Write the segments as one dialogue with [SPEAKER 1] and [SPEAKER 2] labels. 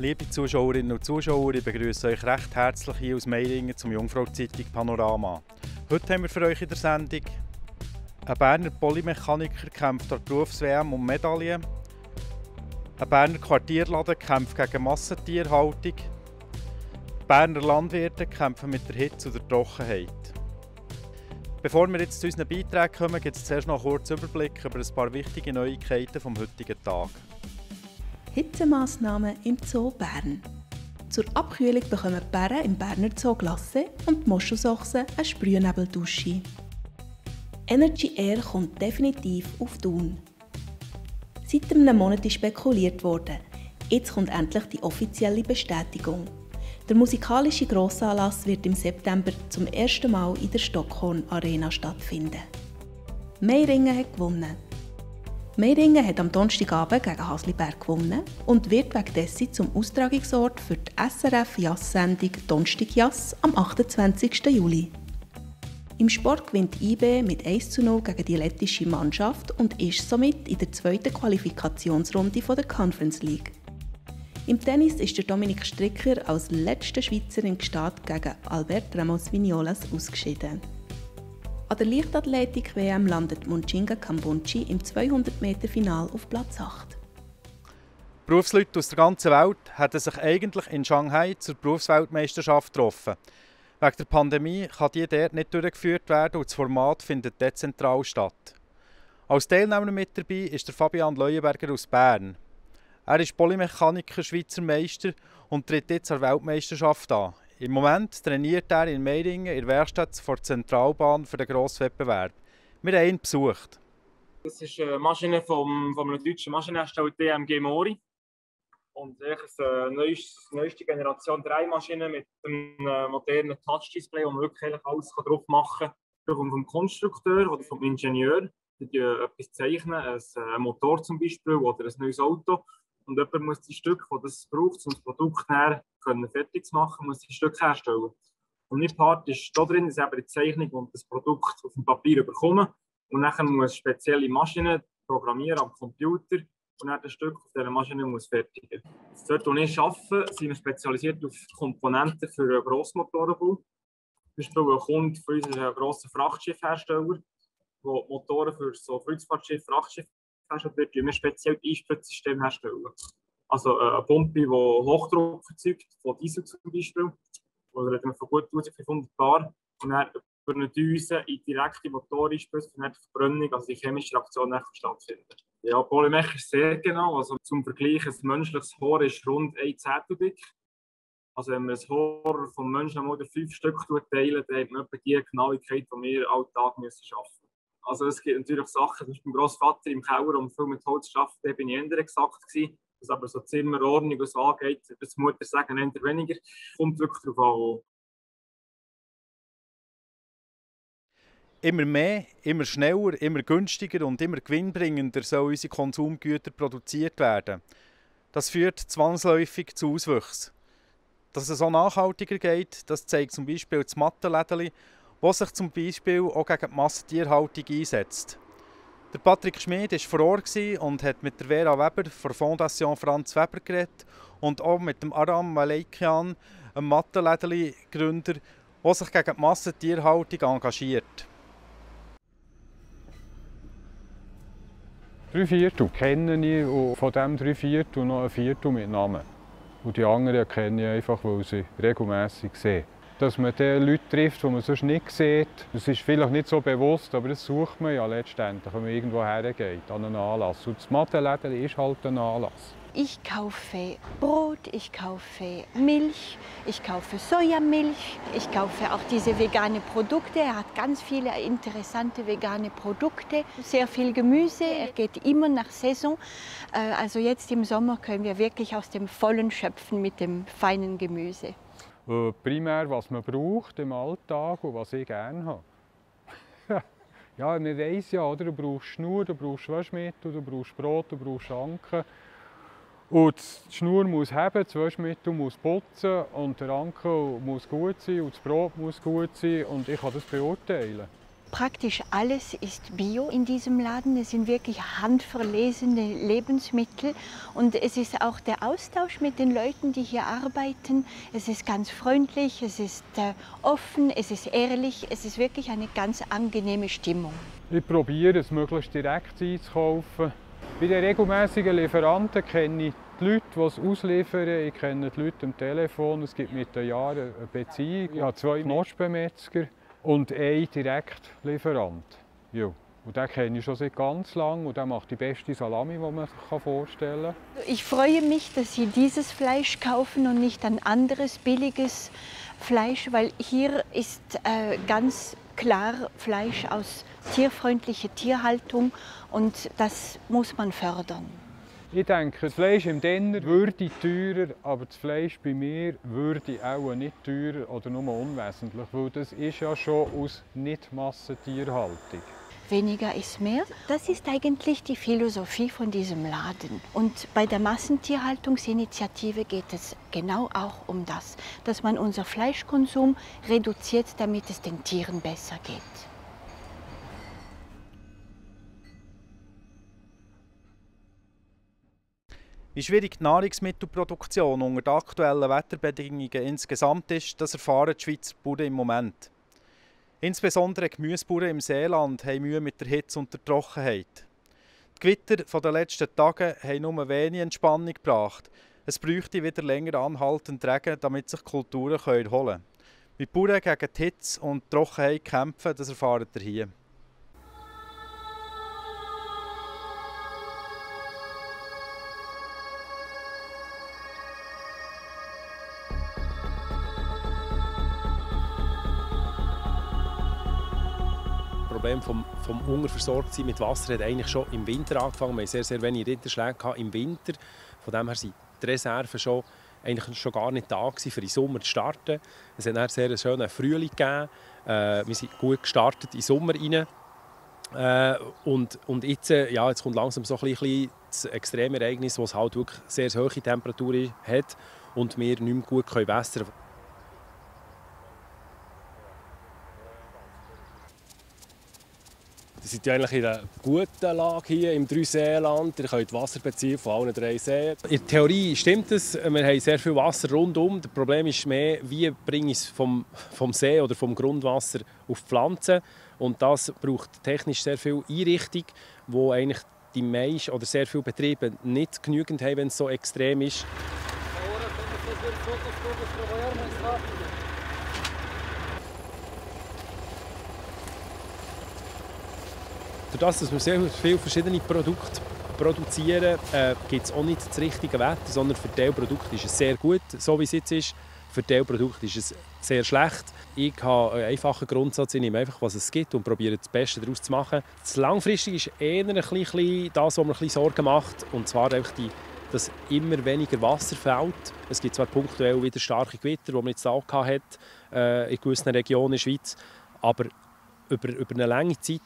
[SPEAKER 1] Liebe Zuschauerinnen und Zuschauer, ich begrüße euch recht herzlich hier aus Meiringen zum Jungfrau-Zeitung Panorama. Heute haben wir für euch in der Sendung: ein Berner Polymechaniker kämpft an der Berufs-WM um Medaillen, ein Berner Quartierladen kämpft gegen Massentierhaltung, Berner Landwirte kämpfen mit der Hitze und der Trockenheit. Bevor wir jetzt zu unseren Beiträgen kommen, gibt es zuerst noch einen kurzen Überblick über ein paar wichtige Neuigkeiten vom heutigen Tag.
[SPEAKER 2] Hitzemaßnahmen im Zoo Bern. Zur Abkühlung bekommen die Bären im Berner Zoo Glasse und die Moschusochsen eine Sprühnebeldusche. Energy Air kommt definitiv auf Thun. Seit einem Monat ist spekuliert worden. Jetzt kommt endlich die offizielle Bestätigung. Der musikalische Grossanlass wird im September zum ersten Mal in der Stockhorn Arena stattfinden. Meiringen hat gewonnen. Meiringen hat am Donnerstagabend gegen Hasliberg gewonnen und wird wegen dessen zum Austragungsort für die SRF-Jass-Sendung «Donnerstag Jass» am 28. Juli. Im Sport gewinnt IB mit 1:0 gegen die lettische Mannschaft und ist somit in der zweiten Qualifikationsrunde der Conference League. Im Tennis ist der Dominik Stricker als letzter Schweizer im Gstaad gegen Albert Ramos Vignolas ausgeschieden. An der Leichtathletik-WM landet Munchinga Kambunchi im 200-Meter-Final auf Platz 8.
[SPEAKER 1] Berufsleute aus der ganzen Welt hätten sich eigentlich in Shanghai zur Berufsweltmeisterschaft getroffen. Wegen der Pandemie kann die dort nicht durchgeführt werden und das Format findet dezentral statt. Als Teilnehmer mit dabei ist der Fabian Leuenberger aus Bern. Er ist Polymechaniker, Schweizer Meister und tritt jetzt an der Weltmeisterschaft an. Im Moment trainiert er in Meiringen in der Werkstatt vor der Zentralbahn für den Grosswettbewerb. Wir haben ihn besucht.
[SPEAKER 3] Das ist eine Maschine von einem deutschen Maschinenhersteller DMG Mori. Und eine neueste Generation 3 Maschine mit einem modernen Touch-Display, wo man wirklich alles drauf machen kann. Vom Konstrukteur oder vom Ingenieur, die etwas zeichnen, ein Motor zum Beispiel oder ein neues Auto. Und jemand muss die Stücke, die das braucht, um das Produkt fertig zu machen, muss die Stücke herstellen. Und mein Part ist da drin, ist eben die Zeichnung und das Produkt auf dem Papier bekommen. Und dann muss spezielle Maschinen programmieren am Computer und dann das Stück auf dieser Maschine muss fertigen. Dort, wo ich arbeite, sind wir spezialisiert auf Komponenten für Grossmotorenbau. Zum Beispiel ein Kunde von uns ist ein grosser Frachtschiffhersteller, der Motoren für so Kreuzfahrtschiffe, Frachtschiffe herstellt, dort wir speziell Einspritzsysteme herstellen. Also eine Pumpe, die Hochdruck erzeugt, von Diesel zum Beispiel, oder reden wir von gut 1500 Bar, und dann über eine Düse in direkte Motoren einspritzt, für die Verbrennung, also die chemische Reaktion stattfindet. Ja, Polymech ist sehr genau, also zum Vergleich, ein menschliches Haar ist rund 1 Zehntel dick. Also wenn man ein Haar vom Menschen mal 5 Stück teilen, dann hat man etwa die Genauigkeit, die wir alltag arbeiten müssen. Also es gibt natürlich Sachen, zum Beispiel mein Grossvater im Keller, um viel mit Holz arbeiten, da bin ich eher exakt gewesen. Was aber so Zimmerordnung und so angeht, das muss ich sagen, eher weniger. Kommt wirklich darauf an.
[SPEAKER 1] Immer mehr, immer schneller, immer günstiger und immer gewinnbringender sollen unsere Konsumgüter produziert werden. Das führt zwangsläufig zu Auswüchsen. Dass es so nachhaltiger geht, das zeigt zum Beispiel das Mattenlädeli, das sich zum Beispiel auch gegen die Massentierhaltung einsetzt. Der Patrick Schmid war vor Ort und hat mit der Vera Weber von der Fondation Franz Weber geredet und auch mit dem Aram Maleikian, einem Mattenlädeli-Gründer, der sich gegen die Massentierhaltung engagiert.
[SPEAKER 4] 3/4 kenne ich und von diesem 3/4 noch ein Viertel mit Namen. Und die anderen kenne ich einfach, weil sie regelmässig sehe. Dass man die Leute trifft, die man sonst nicht sieht, das ist vielleicht nicht so bewusst, aber das sucht man ja letztendlich, wenn man irgendwo hergeht, an einen Anlass. Und das Mattenlädeli ist halt ein Anlass.
[SPEAKER 5] Ich kaufe Brot, ich kaufe Milch, ich kaufe Sojamilch, ich kaufe auch diese vegane Produkte. Er hat ganz viele interessante vegane Produkte, sehr viel Gemüse, er geht immer nach Saison. Also jetzt im Sommer können wir wirklich aus dem Vollen schöpfen mit dem feinen Gemüse.
[SPEAKER 4] Primär, was man braucht im Alltag und was ich gerne habe. Ja, man weiss ja, oder? Du brauchst Schnur, du brauchst Waschmittel, du brauchst Brot, du brauchst Anken. Und die Schnur muss haben, das Waschmittel muss putzen und der Anken muss gut sein und das Brot muss gut sein und ich kann das beurteilen.
[SPEAKER 5] Praktisch alles ist Bio in diesem Laden. Es sind wirklich handverlesene Lebensmittel und es ist auch der Austausch mit den Leuten, die hier arbeiten. Es ist ganz freundlich, es ist offen, es ist ehrlich, es ist wirklich eine ganz angenehme Stimmung.
[SPEAKER 4] Ich probiere es möglichst direkt einzukaufen. Bei den regelmäßigen Lieferanten kenne ich die Leute, die es ausliefern. Ich kenne die Leute am Telefon. Es gibt mit den Jahren eine Beziehung. Ich habe 2 Nostbemetzger und einen Direktlieferant. Ja. Und den kenne ich schon seit ganz lang und der macht die beste Salami, die man sich vorstellen kann.
[SPEAKER 5] Ich freue mich, dass Sie dieses Fleisch kaufen und nicht ein anderes billiges Fleisch, weil hier ist ganz klar Fleisch aus tierfreundlicher Tierhaltung und das muss man fördern.
[SPEAKER 4] Ich denke, das Fleisch im Denner würde teurer, aber das Fleisch bei mir würde auch nicht teurer oder nur unwesentlich, weil das ist ja schon aus Nicht-Massentierhaltung.
[SPEAKER 5] Weniger ist mehr. Das ist eigentlich die Philosophie von diesem Laden. Und bei der Massentierhaltungsinitiative geht es genau auch um das, dass man unser Fleischkonsum reduziert, damit es den Tieren besser geht.
[SPEAKER 1] Wie schwierig die Nahrungsmittelproduktion unter den aktuellen Wetterbedingungen insgesamt ist, das erfahren die Schweizer Bauern im Moment. Insbesondere Gemüsebauern im Seeland haben Mühe mit der Hitze und der Trockenheit. Die Gewitter der letzten Tage haben nur wenig Entspannung gebracht. Es bräuchte wieder länger anhaltend Regen, damit sich Kulturen erholen können. Wie die Bauern gegen die Hitze und die Trockenheit kämpfen, das erfahren ihr hier.
[SPEAKER 6] Das Problem vom Unterversorgtsein mit Wasser hat eigentlich schon im Winter angefangen. Wir hatten sehr wenig Niederschläge im Winter. Von dem her sind die Reserven eigentlich schon gar nicht da gewesen, für den Sommer zu starten. Es hat einen sehr schönen Frühling gegeben. Wir sind gut gestartet in den Sommer rein. Und jetzt, jetzt kommt langsam so ein bisschen das Extremereignis, wo es halt wirklich sehr hohe Temperaturen hat und wir nicht mehr gut wässern können. Wir sind eigentlich in einer guten Lage hier im Dreiseenland. Ihr könnt Wasser beziehen von allen 3 Seen. In der Theorie stimmt es. Wir haben sehr viel Wasser rundum. Das Problem ist mehr, wie bringe ich es vom See oder vom Grundwasser auf die Pflanzen. Und das braucht technisch sehr viel Einrichtung, wo eigentlich die meisten oder sehr viele Betriebe nicht genügend haben, wenn es so extrem ist. Dadurch, dass wir sehr viele verschiedene Produkte produzieren, gibt es auch nicht das richtige Wetter, sondern für Teilprodukte ist es sehr gut, so wie es jetzt ist. Für Teilprodukte ist es sehr schlecht. Ich habe einen einfachen Grundsatz, ich nehme einfach, was es gibt und probiere das Beste daraus zu machen. Das Langfristige ist eher ein bisschen das, was mir Sorgen macht, und zwar einfach dass immer weniger Wasser fällt. Es gibt zwar punktuell wieder starke Gewitter, die man jetzt auch hatte, in gewissen Regionen in der Schweiz, aber über eine lange Zeit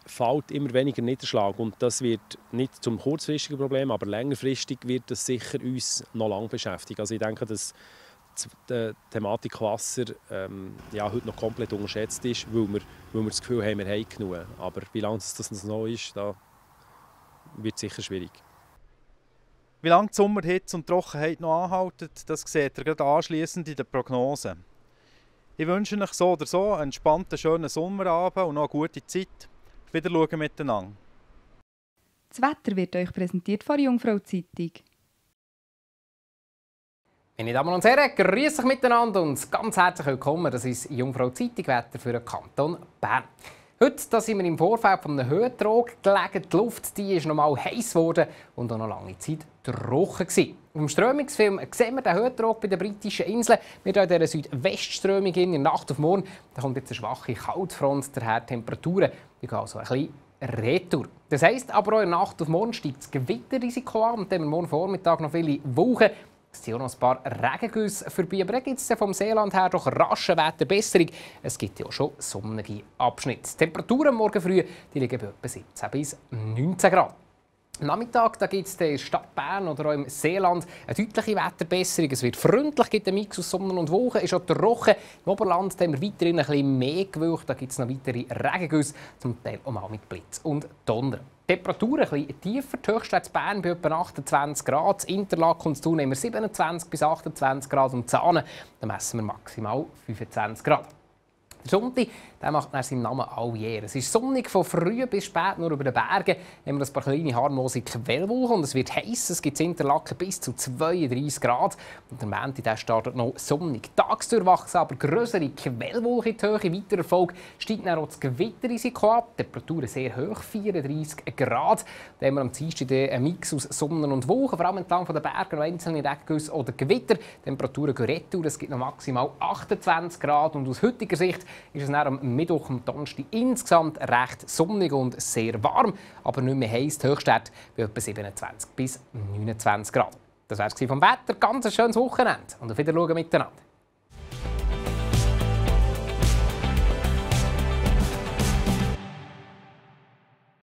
[SPEAKER 6] fällt immer weniger Niederschlag. Und das wird nicht zum kurzfristigen Problem, aber längerfristig wird das sicher uns noch lange beschäftigen. Also ich denke, dass die Thematik Wasser heute noch komplett unterschätzt ist, weil wir das Gefühl haben, wir haben genug. Aber wie lange das noch ist, da wird es sicher schwierig.
[SPEAKER 1] Wie lange die Sommerhitze und die Trockenheit noch anhalten, das seht ihr gerade anschliessend in der Prognose. Ich wünsche euch so oder so einen entspannten, schönen Sommerabend und noch eine gute Zeit. Wieder schauen miteinander.
[SPEAKER 7] Das Wetter wird euch präsentiert von der Jungfrau Zeitung.
[SPEAKER 8] Meine Damen und Herren, grüß euch miteinander und ganz herzlich willkommen. Das ist Jungfrau Zeitung, Wetter für den Kanton Bern. Heute da sind wir im Vorfeld von einem Höhentrog gelegen. Die Luft die ist noch mal heiß geworden und auch noch lange Zeit trocken gewesen. Auf dem Strömungsfilm sehen wir den Höhentrog bei den britischen Inseln. Wir haben in dieser Südwestströmung in der Nacht auf morgen. Da kommt jetzt eine schwache Kaltfront, daher Temperaturen die gehen also ein bisschen retour. Das heisst aber auch in der Nacht auf morgen steigt das Gewitterrisiko an und dann morgen Vormittag noch viele Wolken. Es sind auch noch ein paar Regengüsse vorbei, aber dann gibt es vom Seeland her doch rasche Wetterbesserung. Es gibt ja auch schon sonnige Abschnitte. Die Temperaturen morgen früh die liegen bei etwa 17 bis 19 Grad. Am Nachmittag gibt es in der Stadt Bern oder auch im Seeland eine deutliche Wetterbesserung. Es wird freundlich, gibt einen Mix aus Sonne und Wolken, ist auch trocken. Im Oberland haben wir weiterhin ein bisschen mehr Gewölk. Da gibt es noch weitere Regengüsse, zum Teil auch mal mit Blitz und Donner. Die Temperatur ein bisschen tiefer. Die höchste in Bern bei etwa 28 Grad. In Interlaken und Thun haben wir 27 bis 28 Grad und Zahnen da messen wir maximal 25 Grad. Der Sonntag macht nach seinem Namen alljährlich. Es ist sonnig von früh bis spät, nur über den Bergen haben wir ein paar kleine harmlose Quellwolken und es wird heiß. Es gibt in Interlaken bis zu 32 Grad. Und der Montag startet noch sonnig. Tagsüber wachsen aber größere Quellwolken in die Höhe. Weiter Erfolg steigt dann auch das Gewitterrisiko ab. Die Temperaturen sehr hoch, 34 Grad. Dann haben wir am Dienstag einen Mix aus Sonne und Wolken, vor allem entlang der Berge, einzelne Regengüsse oder Gewitter. Die Temperaturen gehen retour. Es gibt noch maximal 28 Grad. Und aus heutiger Sicht ist es dann am Mittwoch und Donnerstag insgesamt recht sonnig und sehr warm, aber nicht mehr heiß. Die Höchstwerte bei etwa 27 bis 29 Grad. Das war es vom Wetter. Ganz ein schönes Wochenende und auf Wiedersehen miteinander.